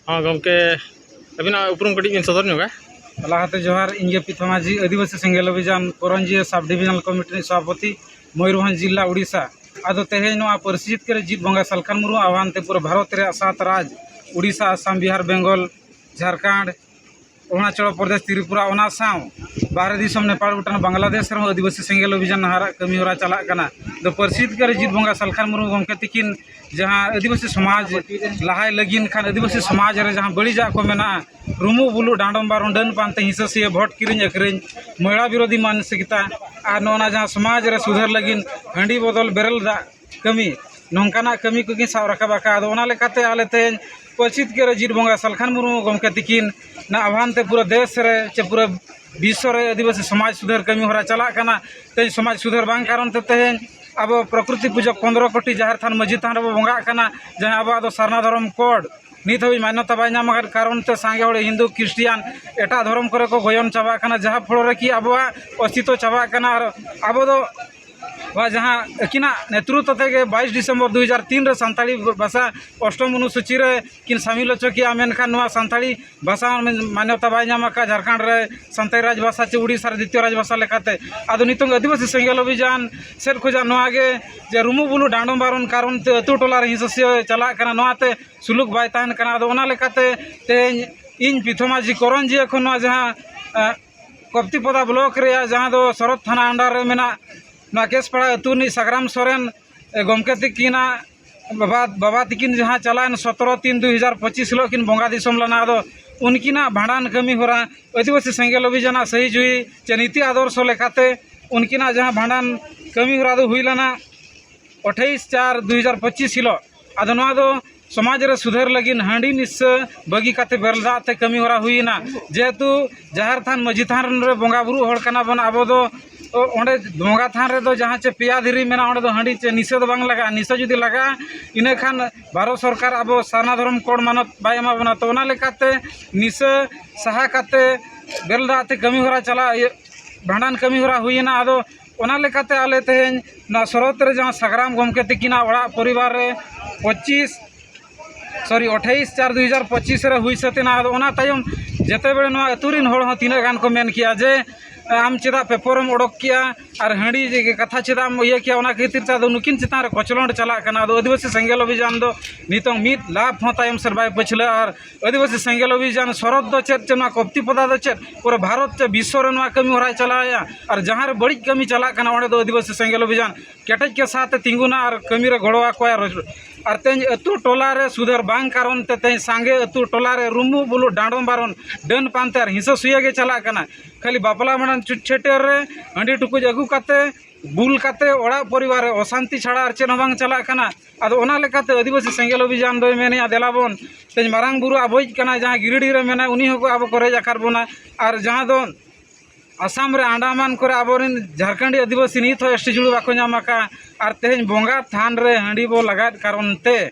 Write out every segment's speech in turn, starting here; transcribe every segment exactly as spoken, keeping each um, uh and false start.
ᱦᱚᱸ ᱜᱚᱢᱠᱮ, ᱟᱹᱵᱤᱱᱟᱜ ᱩᱯᱨᱩᱢ ᱠᱟᱹᱴᱤᱡ ᱵᱤᱱ ᱥᱚᱫᱚᱨ ᱧᱚᱜᱟ᱾ ᱞᱟᱦᱟᱛᱮ ᱡᱚᱦᱟᱨ, ᱤᱧ ᱜᱮ ᱯᱤᱛᱷᱟᱢᱟᱹᱡᱷᱤ ᱟᱹᱫᱤᱵᱟᱹᱥᱤ ᱥᱮᱸᱜᱮᱞ ᱚᱵᱷᱤᱡᱟᱱ ᱠᱚᱨᱚᱧᱡᱤᱭᱟᱹ ᱥᱟᱵ ᱰᱤᱵᱷᱤᱡᱚᱱᱟᱞ ᱠᱚᱢᱤᱴᱤ ᱨᱤᱱᱤᱡ ᱥᱚᱵᱷᱟᱯᱚᱛᱤ, ᱢᱚᱭᱩᱨᱵᱷᱚᱸᱡᱽ ᱡᱤᱞᱟ, ᱩᱲᱤᱥᱥᱟ᱾ ᱟᱫᱚ ᱛᱮᱦᱮᱧ ᱱᱚᱣᱟ ᱯᱟᱹᱨᱥᱤ ᱡᱤᱛᱠᱟᱹᱨ ᱨᱮ ᱡᱤᱛ ᱵᱚᱸᱜᱟ ᱥᱟᱞᱠᱷᱟᱱ ᱢᱩᱨᱢᱩ ᱟᱦᱣᱟᱱ ᱛᱮ ᱯᱩᱨᱟᱹ ᱵᱷᱟᱨᱚᱛ ᱨᱮᱭᱟᱜ ᱥᱟᱛ ᱨᱟᱡᱽ, ᱩᱲᱤᱥᱥᱟ, ᱟᱥᱟᱢ, ᱵᱤᱦᱟᱨ, ᱵᱮᱝᱜᱚᱞ, ᱡᱷᱟᱲᱠᱷᱚᱸᱰ, ᱚᱨᱩᱱᱟᱪᱚᱞ ᱯᱨᱚᱫᱮᱥ, ᱛᱨᱤᱯᱩᱨᱟ, ᱚᱱᱟ ᱥᱟᱶ ᱵᱟᱦᱨᱮ ᱫᱤᱥᱚᱢ ᱱᱮᱯᱟᱞ, ᱵᱷᱩᱴᱟᱱ, ᱵᱟᱝᱞᱟᱫᱮᱥ ᱨᱮᱦᱚᱸ ᱟᱹᱫᱤᱵᱟᱹᱥᱤ ᱥᱮᱸᱜᱮᱞ ᱚᱵᱷᱤᱡᱟᱱ ᱱᱟᱦᱟᱜ ᱠᱟᱹᱢᱤ ᱦᱚᱨᱟ ᱪᱟᱞᱟᱜ ᱠᱟᱱᱟ᱾ ᱫᱚ ᱯᱟᱹᱨᱥᱤ ᱡᱤᱛᱠᱟᱹᱨ ᱨᱮ ᱡᱤᱛ ᱵᱚᱸᱜᱟ ᱥᱟᱞᱠᱷᱟᱱ ᱢᱩᱨᱢᱩ ᱜᱚᱢᱠᱮ ᱛᱤᱠᱤᱱ ᱡᱟᱦᱟᱸ ᱟᱹᱫᱤᱵᱟᱹᱥᱤ ᱥᱚᱢᱟᱡᱽ ᱞᱟᱦᱟᱭ ᱞᱟᱹᱜᱤᱫ ᱠᱷᱟᱱ ᱟᱹᱫᱤᱵᱟᱹᱥᱤ ᱥᱚᱢᱟᱡᱽ ᱨᱮ ᱡᱟᱦᱟᱸ ᱵᱟᱹᱲᱤᱡᱟᱜ ᱠᱚ ᱢᱮᱱᱟᱜᱼᱟ, ᱨᱩᱢᱩᱜ ᱵᱩᱞᱩᱜ, ᱰᱟᱸᱰᱚᱢ ᱵᱟᱨᱚᱱ, ᱰᱟᱹᱱ ᱯᱟᱱᱛᱮ, ᱦᱤᱸᱥᱟᱹ ᱥᱤᱭᱟᱹ, ᱵᱷᱳᱴ ᱠᱤᱨᱤᱧ ᱟᱹᱠᱷᱨᱤᱧ, ᱢᱚᱭᱲᱟ ᱵᱤᱨᱳᱫᱷᱤ ᱢᱟᱱᱥᱤᱠᱛᱟ, ᱟᱨ ᱱᱚᱜᱼᱚ ᱱᱟ ᱡᱟᱦᱟᱸ ᱥᱚᱢᱟᱡᱽ ᱨᱮ ᱥᱩᱫᱷᱟᱹᱨ ᱞᱟᱹᱜᱤᱫ ᱦᱟᱺᱰᱤ ᱵᱚᱫᱚᱞ ᱵᱮᱨᱮᱞ ᱫᱟᱜ ᱠᱟᱹᱢᱤ, ᱱᱚᱝᱠᱟᱱᱟᱜ ᱠᱟᱹᱢᱤ ᱠᱚᱜᱮ ᱥᱟᱵ ᱨᱟᱠᱟᱵ ᱟᱠᱟᱫ᱾ ᱟᱫᱚ ᱚᱱᱟ ᱞᱮᱠᱟᱛᱮ ᱟᱞᱮ ᱛᱮᱦᱮᱧ ᱯᱟᱹᱨᱥᱤ ᱡᱤᱛᱠᱟᱹᱨ ᱨᱮ ᱡᱤᱛ ᱵᱚᱸᱜᱟ ᱥᱟᱞᱠᱷᱟᱱ ᱢᱩᱨᱢᱩ ᱜᱚᱢᱠᱮ ᱛᱤᱠᱤᱱ ᱱᱟ ᱟᱦᱣᱟᱱ ᱛᱮ ᱯᱩᱨᱟᱹ ᱫᱮᱥ ᱨᱮ ᱪᱮ ᱯᱩᱨᱟᱹ ᱵᱤᱥᱥᱚ ᱨᱮ ᱟᱹᱫᱤᱵᱟᱹᱥᱤ ᱥᱚᱢᱟᱡᱽ ᱥᱩᱫᱷᱟᱹᱨ ᱠᱟᱹᱢᱤ ᱦᱚᱨᱟ ᱪᱟᱞᱟᱜ ᱠᱟᱱᱟ᱾ ᱛᱮᱦᱮᱧ ᱥᱚᱢᱟᱡᱽ ᱥᱩᱫᱷᱟᱹᱨ ᱵᱟᱝ ᱠᱟᱨᱚᱱ ᱛᱮ ᱛᱮᱦᱮᱧ ᱟᱵᱚ ᱯᱨᱚᱠᱨᱤᱛᱤ ᱯᱩᱡᱟᱹ ᱯᱚᱱᱫᱽᱨᱚ ᱠᱳᱴᱤ ᱡᱟᱦᱮᱨ ᱛᱷᱟᱱ ᱢᱟᱹᱡᱷᱤ ᱛᱷᱟᱱ ᱨᱮᱵᱚ ᱵᱚᱸᱜᱟᱜ ᱠᱟᱱᱟ, ᱡᱟᱦᱟᱸ ᱟᱵᱚᱣᱟᱜ ᱫᱚ ᱥᱟᱨᱱᱟ ᱫᱷᱚᱨᱚᱢ ᱠᱳᱰ ᱱᱤᱛ ᱦᱟᱹᱵᱤᱡ ᱢᱟᱱᱱᱚᱛᱟ ᱵᱟᱭ ᱧᱟᱢ ᱟᱠᱟᱫ ᱠᱟᱨᱚᱱ ᱛᱮ ᱥᱟᱸᱜᱮ ᱦᱚᱲ ᱦᱤᱱᱫᱩ, ᱠᱷᱨᱤᱥᱴᱤᱭᱟᱱ, ᱮᱴᱟᱜ ᱫᱷᱚᱨᱚᱢ ᱠᱚᱨᱮ ᱠᱚ ᱜᱚᱭᱚᱱ ᱪᱟᱵᱟᱜ ᱠᱟᱱᱟ, ᱡᱟᱦᱟᱸ ᱯᱷᱚᱲᱚ ᱨᱮ ᱠᱤ ᱟᱵᱚᱣᱟᱜ ᱚᱥᱛᱤᱛᱣᱚ ᱪᱟᱵᱟᱜ ᱠᱟᱱᱟ᱾ ᱟᱨ ᱟᱵᱚ ᱫᱚ ᱵᱟ ᱡᱟᱦᱟᱸ ᱟᱹᱠᱤᱱᱟᱜ ᱱᱮᱛᱨᱩᱛᱛᱚ ᱛᱮᱜᱮ ᱵᱟᱭᱤᱥ ᱰᱤᱥᱮᱢᱵᱚᱨ ᱫᱩ ᱦᱟᱡᱟᱨ ᱛᱤᱱ ᱨᱮ ᱥᱟᱱᱛᱟᱲᱤ ᱵᱷᱟᱥᱟ ᱚᱥᱴᱚᱢ ᱚᱱᱩᱥᱩᱪᱤ ᱨᱮ ᱠᱤᱱ ᱥᱟᱢᱤᱞ ᱦᱚᱪᱚ ᱠᱮᱜᱼᱟ, ᱢᱮᱱᱠᱷᱟᱱ ᱱᱚᱣᱟ ᱥᱟᱱᱛᱟᱲᱤ ᱵᱷᱟᱥᱟ ᱢᱟᱱᱭᱚᱛᱟ ᱵᱟᱭ ᱧᱟᱢ ᱟᱠᱟᱫ᱾ ᱡᱷᱟᱲᱠᱷᱚᱸᱰ ᱨᱮ ᱥᱟᱱᱛᱟᱲᱤ ᱨᱟᱡᱽ ᱵᱷᱟᱥᱟ ᱪᱮ ᱩᱲᱤᱥᱥᱟ ᱨᱮ ᱫᱤᱛᱤᱭᱚ ᱨᱟᱡᱽ ᱵᱷᱟᱥᱟ ᱞᱮᱠᱟᱛᱮ᱾ ᱟᱫᱚ ᱱᱤᱛᱚᱝ ᱟᱹᱫᱤᱵᱟᱹᱥᱤ ᱥᱮᱸᱜᱮᱞ ᱚᱵᱷᱤᱡᱟᱱ ᱥᱮᱫ ᱠᱷᱚᱱᱟᱜ ᱱᱚᱣᱟ ᱜᱮ ᱡᱮ ᱨᱩᱢᱩᱜ ᱵᱩᱞᱩᱜ ᱰᱟᱸᱰᱚᱢ ᱵᱟᱨᱚᱱ ᱠᱟᱨᱚᱱ ᱛᱮ ᱟᱹᱛᱩ ᱴᱚᱞᱟ ᱨᱮ ᱦᱤᱸᱥᱟᱹ ᱥᱤᱭᱟᱹ ᱪᱟᱞᱟᱜ ᱠᱟᱱᱟ, ᱱᱚᱣᱟᱛᱮ ᱥᱩᱞᱩᱠ ᱵᱟᱭ ᱛᱟᱦᱮᱱ ᱠᱟᱱᱟ᱾ ᱟᱫᱚ ᱚᱱᱟ ᱞᱮᱠᱟᱛᱮ ᱛᱮᱦᱮᱧ ᱤᱧ ᱯᱤᱛᱷᱚᱢᱟᱹᱡᱷᱤ ᱠᱚᱨᱚᱧᱡᱤᱭᱟᱹ ᱠᱷᱚᱱ ᱱᱚᱣᱟ ᱡᱟᱦᱟᱸ, ᱮ, ᱠᱚᱯᱛᱤᱯᱚᱫᱟ ᱵᱞᱚᱠ ᱨᱮᱭᱟᱜ ᱡᱟᱦᱟᱸ ᱫᱚ ᱥᱚᱨᱚᱛ ᱛᱷᱟᱱᱟ under ᱨᱮ ᱢᱮᱱᱟᱜ ᱱᱚᱣᱟ ᱠᱮᱥᱯᱟᱲᱟ ᱟᱹᱛᱩ ᱨᱤᱱᱤᱡ ᱥᱟᱜᱽᱨᱟᱢ ᱥᱚᱨᱮᱱ, ᱮ, ᱜᱚᱢᱠᱮ ᱛᱤᱠᱤᱱᱟᱜ ᱵᱟᱵᱟ, ᱵᱟᱵᱟ ᱛᱤᱠᱤᱱ ᱡᱟᱦᱟᱸ ᱪᱟᱞᱟᱣᱮᱱ ᱥᱚᱛᱨᱚ ᱛᱤᱱ ᱫᱩ ᱦᱟᱡᱟᱨ ᱯᱚᱸᱪᱤᱥ ᱦᱤᱞᱳᱜ ᱠᱤᱱ ᱵᱚᱸᱜᱟ ᱫᱤᱥᱚᱢ ᱞᱮᱱᱟ᱾ ᱟᱫᱚ ᱩᱱᱠᱤᱱᱟᱜ ᱵᱷᱟᱸᱰᱟᱱ ᱠᱟᱹᱢᱤ ᱦᱚᱨᱟ ᱟᱹᱫᱤᱵᱟᱹᱥᱤ ᱥᱮᱸᱜᱮᱞ ᱚᱵᱷᱤᱡᱟᱱᱟᱜ ᱥᱟᱹᱦᱤ ᱡᱩᱦᱤ ᱪᱮ ᱱᱤᱛᱤ ᱟᱫᱚᱨᱥᱚ ᱞᱮᱠᱟᱛᱮ ᱩᱱᱠᱤᱱᱟᱜ ᱡᱟᱦᱟᱸ ᱵᱷᱟᱸᱰᱟᱱ ᱠᱟᱹᱢᱤ ᱦᱚᱨᱟ ᱫᱚ ᱦᱩᱭ ᱞᱮᱱᱟ ᱟᱴᱷᱟᱭᱤᱥ ᱪᱟᱨ ᱫᱩ ᱦᱟᱡᱟᱨ ᱯᱚᱸᱪᱤᱥ ᱦᱤᱞᱳᱜ᱾ ᱟᱫᱚ ᱱᱚᱣᱟ ᱫᱚ ᱥᱚᱢᱟᱡᱽ ᱨᱮ ᱥᱩᱫᱷᱟᱹᱨ ᱞᱟᱹᱜᱤᱫ ᱦᱟᱺᱰᱤ ᱱᱤᱥᱟᱹ ᱵᱟᱹᱜᱤ ᱠᱟᱛᱮ ᱵᱮᱨᱮᱞ ᱫᱟᱜ ᱛᱮ ᱠᱟᱹᱢᱤ ᱦᱚᱨᱟ ᱦᱩᱭᱮᱱᱟ᱾ ᱡᱮᱦᱮᱛᱩ ᱡᱟᱦᱮᱨ ᱛᱷᱟᱱ, ᱢᱟᱹᱡᱷᱤ ᱛᱷᱟᱱ ᱨᱮ ᱵᱚᱸᱜᱟ ᱵᱩᱨᱩ ᱦᱚᱲ ᱠᱟᱱᱟ ᱵᱚᱱ ᱟᱵᱚ ᱫᱚ, ᱚ, ᱚᱸᱰᱮ ᱵᱚᱸᱜᱟ ᱛᱷᱟᱱ ᱨᱮᱫᱚ ᱡᱟᱦᱟᱸ ᱪᱮ ᱯᱮᱭᱟ ᱫᱷᱤᱨᱤ ᱢᱮᱱᱟᱜᱼᱟ, ᱚᱸᱰᱮ ᱫᱚ ᱦᱟᱺᱰᱤ ᱪᱮ ᱱᱤᱥᱟᱹ ᱫᱚ ᱵᱟᱝ ᱞᱟᱜᱟᱜᱼᱟ᱾ ᱱᱤᱥᱟᱹ ᱡᱩᱫᱤ ᱞᱟᱜᱟᱜᱼᱟ, ᱤᱱᱟᱹ ᱠᱷᱟᱱ ᱵᱷᱟᱨᱚᱛ ᱥᱚᱨᱠᱟᱨ ᱟᱵᱚ ᱥᱟᱨᱱᱟ ᱫᱷᱚᱨᱚᱢ ᱠᱳᱰ ᱢᱟᱱᱚᱛ ᱵᱟᱭ ᱮᱢᱟ ᱵᱚᱱᱟ᱾ ᱛᱚ ᱚᱱᱟ ᱞᱮᱠᱟᱛᱮ ᱱᱤᱥᱟᱹ ᱥᱟᱦᱟ ᱠᱟᱛᱮ ᱵᱮᱨᱮᱞ ᱫᱟᱜ ᱛᱮ ᱠᱟᱹᱢᱤ ᱦᱚᱨᱟ ᱪᱟᱞᱟᱜ, ᱤᱭᱟᱹ, ᱵᱷᱟᱸᱰᱟᱱ ᱠᱟᱹᱢᱤ ᱦᱚᱨᱟ ᱦᱩᱭᱮᱱᱟ᱾ ᱟᱫᱚ ᱚᱱᱟ ᱞᱮᱠᱟᱛᱮ ᱟᱞᱮ ᱛᱮᱦᱮᱧ ᱱᱚᱣᱟ ᱥᱚᱨᱚᱛ ᱨᱮ ᱡᱟᱦᱟᱸ ᱥᱟᱜᱽᱨᱟᱢ ᱜᱚᱢᱠᱮ ᱛᱤᱠᱤᱱᱟᱜ ᱚᱲᱟᱜ ᱯᱚᱨᱤᱵᱟᱨ ᱨᱮ ᱯᱚᱸᱪᱤᱥ ᱥᱚᱨᱤ, ᱟᱴᱷᱟᱭᱤᱥ ᱪᱟᱨ ᱫᱩ ᱦᱟᱡᱟᱨ ᱯᱚᱸᱪᱤᱥ ᱨᱮ ᱦᱩᱭ ᱥᱟᱹᱛ ᱮᱱᱟ᱾ ᱟᱫᱚ ᱚᱱᱟ ᱛᱟᱭᱚᱢ ᱡᱮᱛᱮ ᱵᱮᱲᱮ ᱱᱚᱣᱟ ᱟᱹᱛᱩ ᱨᱮᱱ ᱦᱚᱲ ᱦᱚᱸ ᱛᱤᱱᱟᱹᱜ ᱜᱟᱱ ᱠᱚ ᱢᱮᱱ ᱠᱮᱜᱼᱟ ᱡᱮ, "ᱟᱢ ᱪᱮᱫᱟᱜ ᱯᱮᱯᱚᱨᱮᱢ ᱚᱰᱚᱠ ᱠᱮᱜᱼᱟ ᱟᱨ ᱦᱟᱺᱰᱤ ᱠᱟᱛᱷᱟ ᱪᱮᱫᱟᱜ ᱮᱢ ᱤᱭᱟᱹ ᱠᱮᱜᱼᱟ?" ᱚᱱᱟ ᱠᱷᱟᱹᱛᱤᱨ ᱛᱮ ᱟᱫᱚ ᱱᱩᱠᱤᱱ ᱪᱮᱛᱟᱱ ᱨᱮ ᱠᱚᱪᱞᱚᱱ ᱪᱟᱞᱟᱜ ᱠᱟᱱᱟ᱾ ᱟᱫᱚ ᱟᱹᱫᱤᱵᱟᱹᱥᱤ ᱥᱮᱸᱜᱮᱞ ᱚᱵᱷᱤᱡᱟᱱ ᱫᱚ ᱱᱤᱛᱚᱝ ᱢᱤᱫ ᱞᱟᱯ ᱦᱚᱸ ᱛᱟᱭᱚᱢ ᱥᱮᱫ ᱵᱟᱭ ᱯᱟᱹᱪᱷᱞᱟᱹᱜᱼᱟ᱾ ᱟᱨ ᱟᱹᱫᱤᱵᱟᱹᱥᱤ ᱥᱮᱸᱜᱮᱞ ᱚᱵᱷᱤᱡᱟᱱ ᱥᱚᱨᱚᱛ ᱫᱚ ᱪᱮᱫ, ᱪᱮᱫ ᱱᱚᱣᱟ ᱠᱚᱯᱛᱤ ᱯᱚᱫᱟ ᱫᱚ ᱪᱮᱫ, ᱯᱩᱨᱟᱹ ᱵᱷᱟᱨᱚᱛ ᱪᱮ ᱵᱤᱥᱥᱚ ᱨᱮ ᱱᱚᱣᱟ ᱠᱟᱹᱢᱤ ᱦᱚᱨᱟᱭ ᱪᱟᱞᱟᱣᱮᱫᱼᱟ᱾ ᱟᱨ ᱡᱟᱦᱟᱸ ᱨᱮ ᱵᱟᱹᱲᱤᱡ ᱠᱟᱹᱢᱤ ᱪᱟᱞᱟᱜ ᱠᱟᱱᱟ, ᱚᱸᱰᱮ ᱫᱚ ᱟᱹᱫᱤᱵᱟᱹᱥᱤ ᱥᱮᱸᱜᱮᱞ ᱚᱵᱷᱤᱡᱟᱱ ᱠᱮᱴᱮᱡ ᱠᱮ ᱥᱟᱶᱛᱮ ᱛᱤᱸᱜᱩᱱᱟ ᱟᱨ ᱠᱟᱹᱢᱤ ᱨᱮ ᱜᱚᱲᱚ ᱟᱠᱚᱣᱟ᱾ ᱟᱨ ᱛᱮᱦᱮᱧ ᱟᱹᱛᱩ ᱴᱚᱞᱟ ᱨᱮ ᱥᱩᱫᱷᱟᱹᱨ ᱵᱟᱝ ᱠᱟᱨᱚᱱ ᱛᱮ ᱛᱮᱦᱮᱧ ᱥᱟᱸᱜᱮ ᱟᱹᱛᱩ ᱴᱚᱞᱟ ᱨᱮ ᱨᱩᱢᱩᱜ ᱵᱩᱞᱩᱜ ᱰᱟᱸᱰᱚᱢ ᱵᱟᱨᱚᱱ, ᱰᱟᱹᱱ ᱯᱟᱱᱛᱮ ᱟᱨ ᱦᱤᱸᱥᱟᱹ ᱥᱩᱭᱟᱹ ᱜᱮ ᱪᱟᱞᱟᱜ ᱠᱟᱱᱟ᱾ ᱠᱷᱟᱹᱞᱤ ᱵᱟᱯᱞᱟ ᱵᱷᱟᱸᱰᱟᱱ ᱪᱷᱩᱛ ᱪᱷᱟᱹᱴᱭᱟᱹᱨ ᱨᱮ ᱦᱟᱺᱰᱤ ᱴᱩᱠᱩᱡ ᱟᱹᱜᱩ ᱠᱟᱛᱮ, ᱵᱩᱞ ᱠᱟᱛᱮ ᱚᱲᱟᱜ ᱯᱚᱨᱤᱵᱟᱨ ᱨᱮ ᱚᱥᱟᱱᱛᱤ ᱪᱷᱟᱲᱟ ᱟᱨ ᱪᱮᱫ ᱦᱚᱸ ᱵᱟᱝ ᱪᱟᱞᱟᱜ ᱠᱟᱱᱟ᱾ ᱟᱫᱚ ᱚᱱᱟ ᱞᱮᱠᱟᱛᱮ ᱟᱹᱫᱤᱵᱟᱹᱥᱤ ᱥᱮᱸᱜᱮᱞ ᱚᱵᱷᱤᱡᱟᱱ ᱫᱚᱭ ᱢᱮᱱᱮᱫᱼᱟ, ᱫᱮᱞᱟ ᱵᱚᱱ ᱛᱮᱦᱮᱧ ᱢᱟᱨᱟᱝ ᱵᱩᱨᱩ ᱟᱵᱚᱭᱤᱡ ᱠᱟᱱᱟᱭ, ᱡᱟᱦᱟᱸ ᱜᱤᱨᱤᱰᱤ ᱨᱮ ᱢᱮᱱᱟᱭ, ᱩᱱᱤ ᱦᱚᱸᱠᱚ ᱟᱵᱚ ᱠᱚ ᱨᱮᱡ ᱟᱠᱟᱫ ᱵᱚᱱᱟ᱾ ᱟᱨ ᱡᱟᱦᱟᱸ ᱫᱚ ᱟᱥᱟᱢ ᱨᱮ ᱟᱱᱰᱟᱢᱟᱱ ᱠᱚᱨᱮ ᱟᱵᱚᱨᱮᱱ ᱡᱷᱟᱲᱠᱷᱚᱸᱰᱤ ᱟᱹᱫᱤᱵᱟᱹᱥᱤ ᱱᱤᱛ ᱦᱚᱸ ᱮᱥ ᱴᱤ ᱡᱩᱲᱩ ᱵᱟᱠᱚ ᱧᱟᱢ ᱟᱠᱟᱫᱼᱟ᱾ ᱟᱨ ᱛᱮᱦᱮᱧ ᱵᱚᱸᱜᱟ ᱛᱷᱟᱱ ᱨᱮ ᱦᱟᱺᱰᱤ ᱵᱚ ᱞᱟᱜᱟᱣᱮᱫ ᱠᱟᱨᱚᱱ ᱛᱮ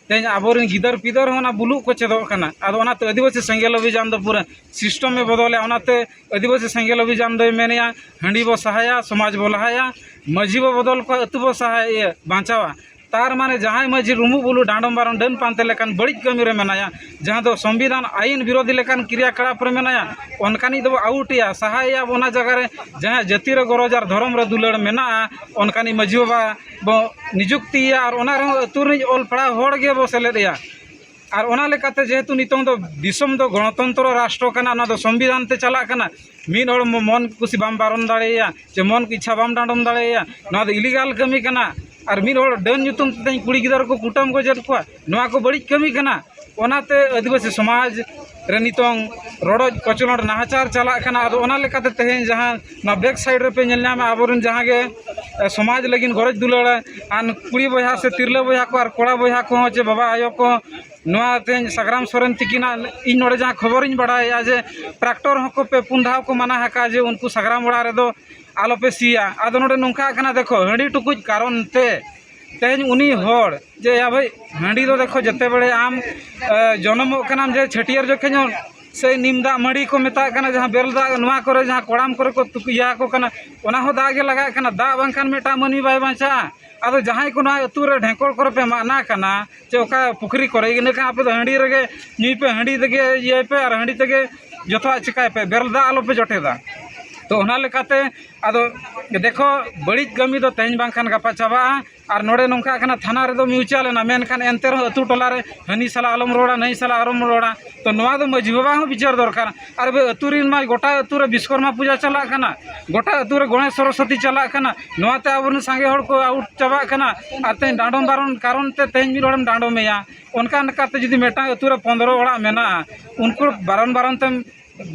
ᱛᱮᱦᱮᱧ ᱟᱵᱚᱨᱮᱱ ᱜᱤᱫᱟᱹᱨ ᱯᱤᱫᱟᱹᱨ ᱦᱚᱸ ᱚᱱᱟ ᱵᱩᱞᱩᱜ ᱠᱚ ᱪᱮᱫᱚᱜ ᱠᱟᱱᱟ᱾ ᱟᱫᱚ ᱚᱱᱟᱛᱮ ᱟᱹᱫᱤᱵᱟᱹᱥᱤ ᱥᱮᱸᱜᱮᱞ ᱚᱵᱷᱤᱡᱟᱱ ᱫᱚ ᱯᱩᱨᱟᱹ ᱥᱤᱥᱴᱮᱢᱮ ᱵᱚᱫᱚᱞᱮᱜᱼᱟ᱾ ᱚᱱᱟᱛᱮ ᱟᱹᱫᱤᱵᱟᱹᱥᱤ ᱥᱮᱸᱜᱮᱞ ᱚᱵᱷᱤᱡᱟᱱ ᱫᱚᱭ ᱢᱮᱱᱮᱜᱼᱟ, ᱦᱟᱺᱰᱤ ᱵᱚ ᱥᱟᱦᱟᱭᱟ, ᱥᱚᱢᱟᱡᱽ ᱵᱚ ᱞᱟᱦᱟᱭᱟ, ᱢᱟᱹᱡᱷᱤ ᱵᱚ ᱵᱚᱫᱚᱞ ᱠᱚᱣᱟ, ᱟᱹᱛᱩ ᱵᱚ ᱥᱟᱦᱟᱭᱟ, ᱤᱭᱟᱹ, ᱵᱟᱧᱪᱟᱣᱟ᱾ ᱛᱟᱨ ᱢᱟᱱᱮ ᱡᱟᱦᱟᱸᱭ ᱢᱟᱹᱡᱷᱤ ᱨᱩᱢᱩᱜ ᱵᱩᱞᱩᱜ ᱰᱟᱸᱰᱚᱢ ᱵᱟᱨᱚᱱ ᱰᱟᱹᱱ ᱯᱟᱱᱛᱮ ᱞᱮᱠᱟᱱ ᱵᱟᱹᱲᱤᱡ ᱠᱟᱹᱢᱤ ᱨᱮ ᱢᱮᱱᱟᱭᱟ, ᱡᱟᱦᱟᱸ ᱫᱚ ᱥᱚᱝᱵᱤᱫᱷᱟᱱ ᱟᱹᱭᱤᱱ ᱵᱤᱨᱳᱫᱷᱤ ᱞᱮᱠᱟᱱ ᱠᱨᱤᱭᱟᱠᱟᱞᱟᱯ ᱨᱮ ᱢᱮᱱᱟᱭᱟ, ᱚᱱᱠᱟᱱᱤᱡ ᱫᱚᱵᱚ ᱟᱣᱩᱴᱮᱭᱟ, ᱥᱟᱦᱟᱭᱮᱭᱟ ᱵᱚ᱾ ᱚᱱᱟ ᱡᱟᱭᱜᱟ ᱨᱮ ᱡᱟᱦᱟᱸᱭ ᱡᱟᱹᱛᱤ ᱨᱮ ᱜᱚᱨᱚᱡᱽ ᱟᱨ ᱫᱷᱚᱨᱚᱢ ᱨᱮ ᱫᱩᱞᱟᱹᱲ ᱢᱮᱱᱟᱜᱼᱟ, ᱚᱱᱠᱟᱱᱤᱡ ᱢᱟᱹᱡᱷᱤ ᱵᱟᱵᱟ ᱵᱚ ᱱᱤᱡᱩᱠᱛᱤᱭᱮᱭᱟ ᱟᱨ ᱚᱱᱟ ᱨᱮᱦᱚᱸ ᱟᱹᱛᱩ ᱨᱤᱱᱤᱡ ᱚᱞ ᱯᱟᱲᱦᱟᱣ ᱦᱚᱲ ᱜᱮᱵᱚ ᱥᱮᱞᱮᱫᱮᱭᱟ᱾ ᱟᱨ ᱚᱱᱟ ᱞᱮᱠᱟᱛᱮ ᱡᱮᱦᱮᱛᱩ ᱱᱤᱛᱚᱝ ᱫᱚ ᱫᱤᱥᱚᱢ ᱫᱚ ᱜᱚᱱᱚᱛᱚᱱᱛᱨᱚ ᱨᱟᱥᱴᱨᱚ ᱠᱟᱱᱟ, ᱚᱱᱟ ᱫᱚ ᱥᱚᱝᱵᱤᱫᱷᱟᱱ ᱛᱮ ᱪᱟᱞᱟᱜ ᱠᱟᱱᱟ᱾ ᱢᱤᱫ ᱦᱚᱲ ᱢᱚ-, ᱢᱚᱱ ᱠᱩᱥᱤ ᱵᱟᱢ ᱵᱟᱨᱚᱱ ᱫᱟᱲᱮᱭᱟᱭᱟ, ᱪᱮ ᱢᱚᱱ ᱤᱪᱪᱷᱟ ᱵᱟᱢ ᱰᱟᱸᱰᱚᱢ ᱫᱟᱲᱮᱭᱟᱭᱟ᱾ ᱱᱚᱣᱟ ᱫᱚ ᱤᱞᱤᱜᱟᱞ ᱠᱟᱹᱢᱤ ᱠᱟᱱᱟ᱾ ᱟᱨ ᱢᱤᱫ ᱦᱚᱲ ᱰᱟᱹᱱ ᱧᱩᱛᱩᱢ ᱛᱮ ᱛᱮᱦᱮᱧ ᱠᱩᱲᱤ ᱜᱤᱫᱽᱨᱟᱹ ᱠᱚ ᱠᱩᱴᱟᱹᱢ ᱜᱚᱡᱮᱫ ᱠᱚᱣᱟ, ᱱᱚᱣᱟ ᱠᱚ ᱵᱟᱹᱲᱤᱡ ᱠᱟᱹᱢᱤ ᱠᱟᱱᱟ᱾ ᱚᱱᱟᱛᱮ ᱟᱹᱫᱤᱵᱟᱹᱥᱤ ᱥᱚᱢᱟᱡᱽ ᱨᱮ ᱱᱤᱛᱚᱝ ᱨᱚᱰᱚᱡ ᱠᱚᱪᱞᱚᱱ ᱱᱟᱦᱟᱪᱟᱨ ᱪᱟᱞᱟᱜ ᱠᱟᱱᱟ᱾ ᱟᱫᱚ ᱚᱱᱟ ᱞᱮᱠᱟᱛᱮ ᱛᱮᱦᱮᱧ ᱡᱟᱦᱟᱸ ᱱᱚᱣᱟ ᱵᱮᱠ ᱥᱟᱭᱤᱰ ᱨᱮᱯᱮ ᱧᱮᱞ ᱧᱟᱢᱟ, ᱟᱵᱚᱨᱮᱱ ᱡᱟᱦᱟᱸ ᱜᱮ, ᱮ, ᱥᱚᱢᱟᱡᱽ ᱞᱟᱹᱜᱤᱫ ᱜᱚᱨᱚᱡᱽ ᱫᱩᱞᱟᱹᱲ ᱟᱱ ᱠᱩᱲᱤ ᱵᱚᱭᱦᱟ ᱥᱮ ᱛᱤᱨᱞᱟᱹ ᱵᱚᱭᱦᱟ ᱠᱚ ᱟᱨ ᱠᱚᱲᱟ ᱵᱚᱭᱦᱟ ᱠᱚᱦᱚᱸ ᱪᱮ ᱵᱟᱵᱟ ᱟᱭᱳ ᱠᱚ, ᱱᱚᱣᱟ ᱛᱮᱦᱮᱧ ᱥᱟᱜᱽᱨᱟᱢ ᱥᱚᱨᱮᱱ ᱛᱤᱠᱤᱱᱟᱜ ᱤᱧ ᱱᱚᱰᱮ ᱡᱟᱦᱟᱸ ᱠᱷᱚᱵᱚᱨᱤᱧ ᱵᱟᱲᱟᱭᱮᱫᱼᱟ ᱡᱮ ᱴᱨᱟᱠᱴᱚᱨ ᱦᱚᱸᱠᱚ ᱯᱮ ᱯᱩᱱ ᱫᱷᱟᱣ ᱠᱚ ᱢᱟᱱᱟ ᱟᱠᱟᱫᱼᱟ ᱡᱮ ᱩᱱᱠᱩ ᱥᱟᱜᱽᱨᱟᱢ ᱚᱲᱟᱜ ᱨᱮᱫᱚ ᱟᱞᱚᱯᱮ ᱥᱤᱭᱟ᱾ ᱟᱫᱚ ᱱᱚᱰᱮ ᱱᱚᱝᱠᱟ ᱠᱟᱱᱟ, ᱫᱮᱠᱷᱚ, ᱦᱟᱺᱰᱤ ᱴᱩᱠᱩᱡ ᱠᱟᱨᱚᱱ ᱛᱮ ᱛᱮᱦᱮᱧ ᱩᱱᱤ ᱦᱚᱲ ᱡᱮ, ᱭᱟ ᱵᱷᱟᱹᱭ, ᱦᱟᱺᱰᱤ ᱫᱚ ᱫᱮᱠᱷᱚ, ᱡᱮᱛᱮ ᱵᱮᱲᱮ ᱟᱢ, ᱮ, ᱡᱚᱱᱚᱢᱚᱜ ᱠᱟᱱᱟᱢ ᱡᱮ ᱪᱷᱟᱹᱴᱭᱟᱹᱨ ᱡᱚᱠᱷᱮᱡ ᱦᱚᱸ ᱥᱮ ᱱᱤᱢ ᱫᱟᱜ ᱢᱟᱹᱰᱤ ᱠᱚ ᱢᱮᱛᱟᱜ ᱠᱟᱱᱟ, ᱡᱟᱦᱟᱸ ᱵᱮᱨᱮᱞ ᱫᱟᱜ, ᱱᱚᱣᱟ ᱠᱚᱨᱮ ᱡᱟᱦᱟᱸ ᱠᱚᱲᱟᱢ ᱠᱚᱨᱮ ᱠᱚ ᱛᱩᱠᱩ ᱤᱭᱟᱹ ᱟᱠᱚ ᱠᱟᱱᱟ, ᱚᱱᱟ ᱦᱚᱸ ᱫᱟᱜ ᱜᱮ ᱞᱟᱜᱟᱜ ᱠᱟᱱᱟ᱾ ᱫᱟᱜ ᱵᱟᱝᱠᱷᱟᱱ ᱢᱤᱫᱴᱟᱝ ᱢᱟᱹᱱᱢᱤ ᱵᱟᱭ ᱵᱟᱧᱪᱟᱜᱼᱟ᱾ ᱟᱫᱚ ᱡᱟᱦᱟᱸᱭ ᱠᱚ ᱱᱚᱣᱟ ᱟᱹᱛᱩ ᱨᱮ ᱰᱷᱮᱸᱠᱚᱲ ᱠᱚᱨᱮ ᱯᱮ ᱢᱟᱜᱱᱟ ᱠᱟᱱᱟ, ᱪᱮ ᱚᱠᱟ ᱯᱩᱠᱷᱨᱤ ᱠᱚᱨᱮ, ᱤᱱᱟᱹ ᱠᱷᱟᱱ ᱟᱯᱮ ᱫᱚ ᱦᱟᱺᱰᱤ ᱨᱮᱜᱮ ᱧᱩᱭ ᱯᱮ, ᱦᱟᱺᱰᱤ ᱛᱮᱜᱮ ᱤᱭᱟᱹᱭ ᱯᱮ ᱟᱨ ᱦᱟᱺᱰᱤ ᱛᱮᱜᱮ ᱡᱚᱛᱚᱣᱟᱜ ᱪᱤᱠᱟᱹᱭ ᱯᱮ, ᱵᱮᱨᱮᱞ ᱫᱟᱜ ᱟᱞᱚ ᱯᱮ ᱡᱚᱴᱮᱫᱟ᱾ ᱛᱚ, ᱚᱱᱟ ᱞᱮᱠᱟᱛᱮ ᱟᱫᱚ ᱫᱮᱠᱷᱚ, ᱵᱟᱹᱲᱤᱡ ᱠᱟᱹᱢᱤ ᱫᱚ ᱛᱮᱦᱮᱧ ᱵᱟᱝᱠᱷᱟᱱ ᱜᱟᱯᱟ ᱪᱟᱵᱟᱜᱼᱟ᱾ ᱟᱨ ᱱᱚᱰᱮ ᱱᱚᱝᱠᱟ ᱠᱟᱱᱟ, ᱛᱷᱟᱱᱟ ᱨᱮᱫᱚ ᱢᱤᱣᱪᱟᱞ ᱮᱱᱟ, ᱢᱮᱱᱠᱷᱟᱱ ᱮᱱᱛᱮ ᱨᱮᱦᱚᱸ ᱟᱹᱛᱩ ᱴᱚᱞᱟ ᱨᱮ ᱦᱟᱹᱱᱤ ᱥᱟᱞᱟᱜ ᱟᱞᱚᱢ ᱨᱚᱲᱟ, ᱱᱟᱹᱭ ᱥᱟᱞᱟᱜ ᱟᱞᱚᱢ ᱨᱚᱲᱟ᱾ ᱛᱚ, ᱱᱚᱣᱟ ᱫᱚ ᱢᱟᱹᱡᱷᱤ ᱵᱟᱵᱟ ᱦᱚᱸ ᱵᱤᱪᱟᱹᱨ ᱫᱚᱨᱠᱟᱨ᱾ ᱟᱨ ᱟᱵᱚ ᱟᱹᱛᱩ ᱨᱮᱱ ᱢᱟ ᱜᱚᱴᱟ ᱟᱹᱛᱩ ᱨᱮ ᱵᱤᱥᱠᱚᱨᱢᱟ ᱯᱩᱡᱟᱹ ᱪᱟᱞᱟᱜ ᱠᱟᱱᱟ, ᱜᱚᱴᱟ ᱟᱹᱛᱩ ᱨᱮ ᱜᱚᱬᱮᱥ ᱥᱚᱨᱚᱥᱚᱛᱤ ᱪᱟᱞᱟᱜ ᱠᱟᱱᱟ, ᱱᱚᱣᱟᱛᱮ ᱟᱵᱚᱨᱮᱱ ᱥᱟᱸᱜᱮ ᱦᱚᱲ ᱠᱚ ᱟᱣᱩᱴ ᱪᱟᱵᱟᱜ ᱠᱟᱱᱟ᱾ ᱟᱨ ᱛᱮᱦᱮᱧ ᱰᱟᱸᱰᱚᱢ ᱵᱟᱨᱚᱱ ᱠᱟᱨᱚᱱ ᱛᱮ ᱛᱮᱦᱮᱧ ᱢᱤᱫ ᱦᱚᱲᱮᱢ ᱰᱟᱸᱰᱚᱢᱮᱭᱟ᱾ ᱚᱱᱠᱟ ᱞᱮᱠᱟᱛᱮ ᱡᱩᱫᱤ ᱢᱤᱫᱴᱟᱝ ᱟᱹᱛᱩ ᱨᱮ ᱯᱚᱱᱫᱽᱨᱚ ᱚᱲᱟᱜ ᱢᱮᱱᱟᱜᱼᱟ, ᱩᱱᱠᱩ ᱵᱟᱨᱚᱱ ᱵᱟᱨᱚᱱ ᱛᱮᱢ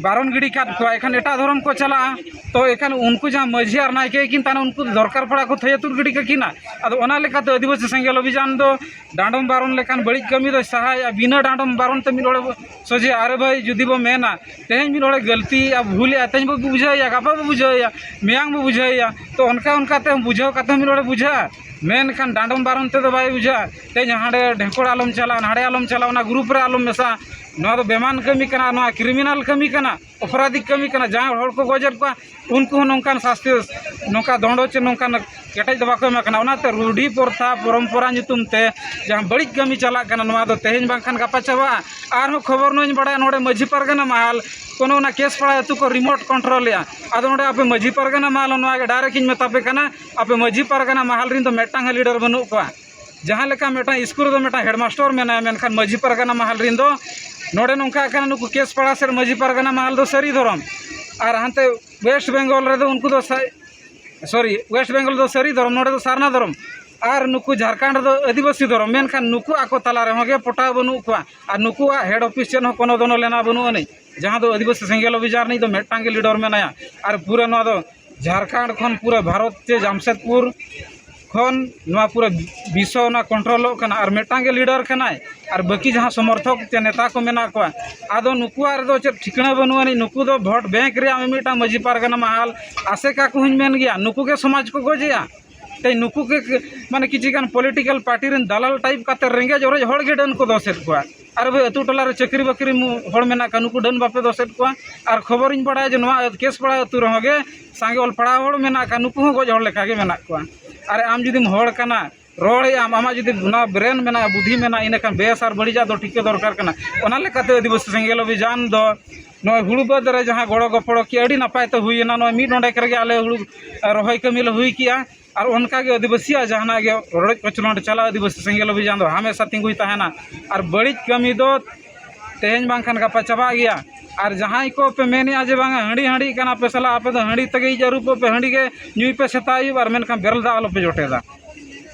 ᱵᱟᱨᱚᱱ ᱜᱤᱰᱤ ᱠᱟᱫ ᱠᱚᱣᱟ, ᱮᱱᱠᱷᱟᱱ ᱮᱴᱟᱜ ᱫᱷᱚᱨᱚᱢ ᱠᱚ ᱪᱟᱞᱟᱜᱼᱟ᱾ ᱛᱚ ᱮᱱᱠᱷᱟᱱ ᱩᱱᱠᱩ ᱡᱟᱦᱟᱸ ᱢᱟᱹᱡᱷᱤ ᱟᱨ ᱱᱟᱭᱠᱮ ᱠᱤᱱ ᱛᱟᱦᱮᱱᱟ, ᱩᱱᱠᱩ ᱫᱚᱨᱠᱟᱨ ᱯᱟᱲᱟ ᱠᱚ ᱛᱷᱟᱹᱭᱟᱹ ᱛᱩᱫ ᱜᱤᱰᱤ ᱠᱟᱹᱠᱤᱱᱟ᱾ ᱟᱫᱚ ᱚᱱᱟ ᱞᱮᱠᱟᱛᱮ ᱟᱹᱫᱤᱵᱟᱹᱥᱤ ᱥᱮᱸᱜᱮᱞ ᱚᱵᱷᱤᱡᱟᱱ ᱫᱚ ᱰᱟᱸᱰᱚᱢ ᱵᱟᱨᱚᱱ ᱞᱮᱠᱷᱟᱱ ᱵᱟᱹᱲᱤᱡ ᱠᱟᱹᱢᱤ ᱫᱚᱭ ᱥᱟᱦᱟᱭᱟ᱾ ᱵᱤᱱᱟᱹ ᱰᱟᱸᱰᱚᱢ ᱵᱟᱨᱚᱱ ᱛᱮ ᱢᱤᱫ ᱦᱚᱲᱮ ᱥᱚᱡᱷᱮ, ᱟᱨᱮ ᱵᱷᱟᱹᱭ, ᱡᱩᱫᱤ ᱵᱚ ᱢᱮᱱᱟ, ᱛᱮᱦᱮᱧ ᱢᱤᱫ ᱦᱚᱲᱮ ᱜᱟᱹᱞᱛᱤᱭᱮᱜᱼᱟ, ᱵᱷᱩᱞᱮᱜᱼᱟ, ᱛᱮᱦᱮᱧ ᱵᱚ ᱵᱩᱡᱷᱟᱹᱣᱮᱭᱟ, ᱜᱟᱯᱟ ᱵᱚ ᱵᱩᱡᱷᱟᱹᱣᱮᱭᱟ, ᱢᱮᱭᱟᱝ ᱵᱚ ᱵᱩᱡᱷᱟᱹᱣᱮᱭᱟ᱾ ᱛᱚ ᱚᱱᱠᱟ ᱚᱱᱠᱟᱛᱮ ᱵᱩᱡᱷᱟᱹᱣ ᱠᱟᱛᱮ ᱢᱤᱫ ᱦᱚᱲᱮ ᱵᱩᱡᱷᱟᱹᱜᱼᱟ, ᱢᱮᱱᱠᱷᱟᱱ ᱰᱟᱸᱰᱚᱢ ᱵᱟᱨᱚᱱ ᱛᱮᱫᱚ ᱵᱟᱭ ᱵᱩᱡᱷᱟᱹᱜᱼᱟ᱾ ᱛᱮᱦᱮᱧ ᱦᱟᱸᱰᱮ ᱰᱷᱮᱸᱠᱚᱲ ᱟᱞᱚᱢ ᱪᱟᱞᱟᱜᱼᱟ, ᱱᱟᱸᱰᱮ ᱟᱞᱚᱢ ᱪᱟᱞᱟᱜᱼᱟ, ᱚᱱᱟ ᱜᱨᱩᱯ ᱨᱮ ᱟᱞᱚᱢ ᱢᱮᱥᱟᱜᱼᱟ᱾ ᱱᱚᱣᱟ ᱫᱚ ᱵᱮᱢᱟᱱ ᱠᱟᱹᱢᱤ ᱠᱟᱱᱟ, ᱱᱚᱣᱟ ᱠᱨᱤᱢᱤᱱᱟᱞ ᱠᱟᱹᱢᱤ ᱠᱟᱱᱟ, ᱚᱯᱚᱨᱟᱫᱷᱤᱠ ᱠᱟᱹᱢᱤ ᱠᱟᱱᱟ᱾ ᱡᱟᱦᱟᱸᱭ ᱦᱚᱲ ᱠᱚ ᱜᱚᱡᱮᱫ ᱠᱚᱣᱟ, ᱩᱱᱠᱩ ᱦᱚᱸ ᱱᱚᱝᱠᱟᱱ ᱥᱟᱥᱛᱤ, ᱱᱚᱝᱠᱟ ᱫᱚᱸᱰᱚ ᱪᱮ ᱱᱚᱝᱠᱟᱱ ᱠᱮᱴᱮᱡ ᱫᱚ ᱵᱟᱠᱚ ᱮᱢᱟ ᱠᱟᱱᱟ᱾ ᱚᱱᱟᱛᱮ ᱨᱩᱰᱷᱤ ᱯᱨᱚᱛᱷᱟ ᱯᱚᱨᱚᱢᱯᱚᱨᱟ ᱧᱩᱛᱩᱢ ᱛᱮ ᱡᱟᱦᱟᱸ ᱵᱟᱹᱲᱤᱡ ᱠᱟᱹᱢᱤ ᱪᱟᱞᱟᱜ ᱠᱟᱱᱟ, ᱱᱚᱣᱟ ᱫᱚ ᱛᱮᱦᱮᱧ ᱵᱟᱝᱠᱷᱟᱱ ᱜᱟᱯᱟ ᱪᱟᱵᱟᱜᱼᱟ᱾ ᱟᱨᱦᱚᱸ ᱠᱷᱚᱵᱚᱨ ᱱᱚᱣᱟᱧ ᱵᱟᱲᱟᱭᱟ, ᱱᱚᱰᱮ ᱢᱟᱹᱡᱷᱤ ᱯᱟᱨᱜᱟᱱᱟ ᱢᱟᱦᱟᱞ ᱠᱳᱱᱳ ᱚᱱᱟ ᱠᱮᱥᱯᱟᱲᱟ ᱟᱹᱛᱩ ᱠᱚ ᱨᱤᱢᱳᱴ ᱠᱚᱱᱴᱨᱳᱞᱮᱜᱼᱟ᱾ ᱟᱫᱚ ᱱᱚᱰᱮ ᱟᱯᱮ ᱢᱟᱹᱡᱷᱤ ᱯᱟᱨᱜᱟᱱᱟ ᱢᱟᱦᱟᱞ ᱦᱚᱸ ᱱᱚᱣᱟ ᱜᱮ ᱰᱟᱭᱨᱮᱠᱴ ᱤᱧ ᱢᱮᱛᱟ ᱯᱮ ᱠᱟᱱᱟ, ᱟᱯᱮ ᱢᱟᱹᱡᱷᱤ ᱯᱟᱨᱜᱟᱱᱟ ᱢᱟᱦᱟᱞ ᱨᱮᱱ ᱫᱚ ᱢᱤᱫᱴᱟᱝ ᱦᱚᱸ ᱞᱤᱰᱟᱨ ᱵᱟᱹᱱᱩᱜ ᱠᱚᱣᱟ᱾ ᱡᱟᱦᱟᱸ ᱞᱮᱠᱟ ᱢᱤᱫᱴᱟᱝ ᱥᱠᱩᱞ ᱨᱮᱫᱚ ᱢᱤᱫᱴᱟᱝ ᱦᱮᱰᱢᱟᱥᱴᱚᱨ ᱢᱮᱱᱟᱭᱟ, ᱢᱮᱱᱠᱷᱟᱱ ᱢᱟᱹᱡᱷᱤ ᱯᱟᱨᱜᱟᱱᱟ ᱢᱟᱦᱟᱞ ᱨᱮᱱ ᱫᱚ ᱱᱚᱰᱮ ᱱᱚᱝᱠᱟ ᱠᱟᱱᱟ, ᱱᱩᱠᱩ ᱠᱮᱥᱯᱟᱲᱟ ᱥᱮᱫ ᱢᱟᱹᱡᱷᱤ ᱯᱟᱨᱜᱟᱱᱟ ᱢᱟᱦᱟᱞ ᱫᱚ ᱥᱟᱹᱨᱤ ᱫᱷᱚᱨᱚᱢ, ᱟᱨ ᱦᱟᱱᱛᱮ ᱳᱭᱮᱥᱴ ᱵᱮᱝᱜᱚᱞ ᱨᱮᱫᱚ ᱩᱱᱠᱩ ᱫᱚ ᱥᱟ-, ᱥᱚᱨᱤ, ᱳᱭᱮᱥᱴ ᱵᱮᱝᱜᱚᱞ ᱫᱚ ᱥᱟᱹᱨᱤ ᱫᱷᱚᱨᱚᱢ, ᱱᱚᱰᱮ ᱫᱚ ᱥᱟᱨᱱᱟ ᱫᱷᱚᱨᱚᱢ, ᱟᱨ ᱱᱩᱠᱩ ᱡᱷᱟᱲᱠᱷᱚᱸᱰ ᱨᱮᱫᱚ ᱟᱹᱫᱤᱵᱟᱹᱥᱤ ᱫᱷᱚᱨᱚᱢ, ᱢᱮᱱᱠᱷᱟᱱ ᱱᱩᱠᱩ ᱟᱠᱚ ᱛᱟᱞᱟ ᱨᱮᱦᱚᱸ ᱜᱮ ᱯᱚᱴᱟᱣ ᱵᱟᱹᱱᱩᱜ ᱠᱚᱣᱟ᱾ ᱟᱨ ᱱᱩᱠᱩᱣᱟᱜ ᱦᱮᱰ ᱚᱯᱷᱤᱥ ᱪᱮᱫ ᱦᱚᱸ ᱠᱳᱱᱳ ᱫᱚᱱᱚ ᱞᱮᱱᱟ ᱵᱟᱹᱱᱩᱜ ᱟᱹᱱᱤᱡ, ᱡᱟᱦᱟᱸ ᱫᱚ ᱟᱹᱫᱤᱵᱟᱹᱥᱤ ᱥᱮᱸᱜᱮᱞ ᱚᱵᱷᱤᱡᱟᱱ ᱨᱤᱱᱤᱡ ᱫᱚ ᱢᱤᱫᱴᱟᱝ ᱜᱮ ᱞᱤᱰᱟᱨ ᱢᱮᱱᱟᱭᱟ᱾ ᱟᱨ ᱯᱩᱨᱟᱹ ᱱᱚᱣᱟ ᱫᱚ ᱡᱷᱟᱲᱠᱷᱚᱸᱰ ᱠᱷᱚᱱ ᱯᱩᱨᱟᱹ ᱵᱷᱟᱨᱚᱛ ᱪᱮ ᱡᱟᱢᱥᱮᱫᱽᱯᱩᱨ ᱠᱷᱚᱱ ᱱᱚᱣᱟ ᱯᱩᱨᱟᱹ ᱵᱤᱥᱥᱚ ᱚᱱᱟ ᱠᱚᱱᱴᱨᱳᱞᱚᱜ ᱠᱟᱱᱟ, ᱟᱨ ᱢᱤᱫᱴᱟᱝ ᱜᱮ ᱞᱤᱰᱟᱨ ᱠᱟᱱᱟᱭ, ᱟᱨ ᱵᱟᱹᱠᱤ ᱡᱟᱦᱟᱸ ᱥᱚᱢᱚᱨᱛᱷᱚᱠ ᱪᱮ ᱱᱮᱛᱟ ᱠᱚ ᱢᱮᱱᱟᱜ ᱠᱚᱣᱟ, ᱟᱫᱚ ᱱᱩᱠᱩᱣᱟᱜ ᱨᱮᱫᱚ ᱪᱮᱫ ᱴᱷᱤᱠᱟᱹᱱᱟ ᱵᱟᱹᱱᱩᱜ ᱟᱹᱱᱤᱡ᱾ ᱱᱩᱠᱩ ᱫᱚ ᱵᱷᱳᱴ ᱵᱮᱝᱠ ᱨᱮᱭᱟᱜ ᱢᱤᱢᱤᱫᱴᱟᱝ ᱢᱟᱹᱡᱷᱤ ᱯᱟᱨᱜᱟᱱᱟ ᱢᱟᱦᱟᱞ ᱟᱥᱮᱠᱟ ᱠᱚᱦᱚᱸᱧ ᱢᱮᱱ ᱜᱮᱭᱟ, ᱱᱩᱠᱩ ᱜᱮ ᱥᱚᱢᱟᱡᱽ ᱠᱚ ᱜᱚᱡᱮᱜᱼᱟ᱾ ᱛᱮ ᱱᱩᱠᱩ ᱜᱮ ᱢᱟᱱᱮ ᱠᱤᱪᱷᱤ ᱜᱟᱱ ᱯᱚᱞᱤᱴᱤᱠᱮᱞ ᱯᱟᱨᱴᱤ ᱨᱮᱱ ᱫᱟᱞᱟᱞ ᱴᱟᱭᱤᱯ ᱠᱟᱛᱮ ᱨᱮᱸᱜᱮᱡ ᱚᱨᱮᱡ ᱦᱚᱲ ᱜᱮ ᱰᱟᱹᱱ ᱠᱚ ᱫᱚᱥᱮᱫ ᱠᱚᱣᱟ᱾ ᱟᱨ ᱟᱵᱚ ᱟᱹᱛᱩ ᱴᱚᱞᱟ ᱨᱮ ᱪᱟᱹᱠᱨᱤ ᱵᱟᱹᱠᱨᱤ ᱢᱩ-, ᱦᱚᱲ ᱢᱮᱱᱟᱜ ᱠᱚᱣᱟ, ᱱᱩᱠᱩ ᱰᱟᱹᱱ ᱵᱟᱯᱮ ᱫᱚᱥᱮᱫ ᱠᱚᱣᱟ᱾ ᱟᱨ ᱠᱷᱚᱵᱚᱨᱤᱧ ᱵᱟᱲᱟᱭᱟ ᱡᱮ ᱱᱚᱣᱟ ᱠᱮᱥᱯᱟᱲᱟ ᱟᱹᱛᱩ ᱨᱮᱦᱚᱸ ᱜᱮ ᱥᱟᱸᱜᱮ ᱚᱞ ᱯᱟᱲᱦᱟᱣ ᱦᱚᱲ ᱢᱮᱱᱟᱜ ᱠᱚᱣᱟ, ᱱᱩᱠᱩ ᱦᱚᱸ ᱜᱚᱡ ᱦᱚᱲ ᱞᱮᱠᱟ ᱜᱮ ᱢᱮᱱᱟᱜ ᱠᱚᱣᱟ᱾ ᱟᱨ ᱟᱢ ᱡᱩᱫᱤᱢ ᱦᱚᱲ ᱠᱟᱱᱟ, ᱨᱚᱲᱮᱫ ᱟᱢ, ᱟᱢᱟᱜ ᱡᱩᱫᱤ ᱚᱱᱟ ᱵᱨᱮᱱ ᱢᱮᱱᱟᱜᱼᱟ, ᱵᱩᱫᱷᱤ ᱢᱮᱱᱟᱜᱼᱟ, ᱤᱱᱟᱹᱠᱷᱟᱱ ᱵᱮᱥ ᱟᱨ ᱵᱟᱹᱲᱤᱡᱟᱜ ᱫᱚ ᱴᱷᱤᱠᱟᱹ ᱫᱚᱨᱠᱟᱨ ᱠᱟᱱᱟ᱾ ᱚᱱᱟ ᱞᱮᱠᱟᱛᱮ ᱟᱹᱫᱤᱵᱟᱹᱥᱤ ᱥᱮᱸᱜᱮᱞ ᱚᱵᱷᱤᱡᱟᱱ ᱫᱚ ᱱᱚᱜᱼᱚᱭ ᱦᱩᱲᱩ ᱵᱟᱹᱫᱽ ᱨᱮ ᱡᱟᱦᱟᱸ ᱜᱚᱲᱚ ᱜᱚᱯᱚᱲᱚ ᱠᱤ ᱟᱹᱰᱤ ᱱᱟᱯᱟᱭ ᱛᱮ ᱦᱩᱭᱮᱱᱟ᱾ ᱱᱚᱜᱼᱚᱭ ᱢᱤᱫ ᱰᱚᱸᱰᱮᱠ ᱨᱮᱜᱮ ᱟᱞᱮ ᱦᱩᱲᱩ ᱨᱚᱦᱚᱭ ᱠᱟᱹᱢᱤ ᱞᱮ ᱦᱩᱭ ᱠᱮᱜᱼᱟ᱾ ᱟᱨ ᱚᱱᱠᱟᱜᱮ ᱟᱹᱫᱤᱵᱟᱹᱥᱤᱭᱟᱜ ᱡᱟᱦᱟᱱᱟᱜ ᱜᱮ ᱨᱚᱰᱚᱡ ᱠᱚᱪᱞᱚᱱ ᱪᱟᱞᱟᱜ, ᱟᱹᱫᱤᱵᱟᱹᱥᱤ ᱥᱮᱸᱜᱮᱞ ᱚᱵᱷᱤᱡᱟᱱ ᱫᱚ ᱦᱟᱢᱮᱥᱟ ᱛᱤᱸᱜᱩᱭ ᱛᱟᱦᱮᱱᱟ᱾ ᱟᱨ ᱵᱟᱹᱲᱤᱡ ᱠᱟᱹᱢᱤ ᱫᱚ ᱛᱮᱦᱮᱧ ᱵᱟᱝᱠᱷᱟᱱ ᱜᱟᱯᱟ ᱪᱟᱵᱟᱜ ᱜᱮᱭᱟ᱾ ᱟᱨ ᱡᱟᱦᱟᱸᱭ ᱠᱚ ᱯᱮ ᱢᱮᱱᱮᱜᱼᱟ ᱡᱮ ᱵᱟᱝᱟ ᱦᱟᱺᱰᱤ ᱦᱟᱺᱰᱤᱜ ᱠᱟᱱᱟ ᱯᱮ, ᱥᱟᱞᱟ ᱟᱯᱮ ᱫᱚ ᱦᱟᱺᱰᱤ ᱛᱮᱜᱮ ᱤᱡ ᱟᱹᱨᱩᱵᱚᱜ ᱯᱮ, ᱦᱟᱺᱰᱤ ᱜᱮ ᱧᱩᱭ ᱯᱮ ᱥᱮᱛᱟᱜ ᱟᱹᱭᱩᱵ, ᱟᱨ ᱢᱮᱱᱠᱷᱟᱱ ᱵᱮᱨᱮᱞ ᱫᱟᱜ ᱟᱞᱚ ᱯᱮ ᱡᱚᱴᱮᱫᱟ᱾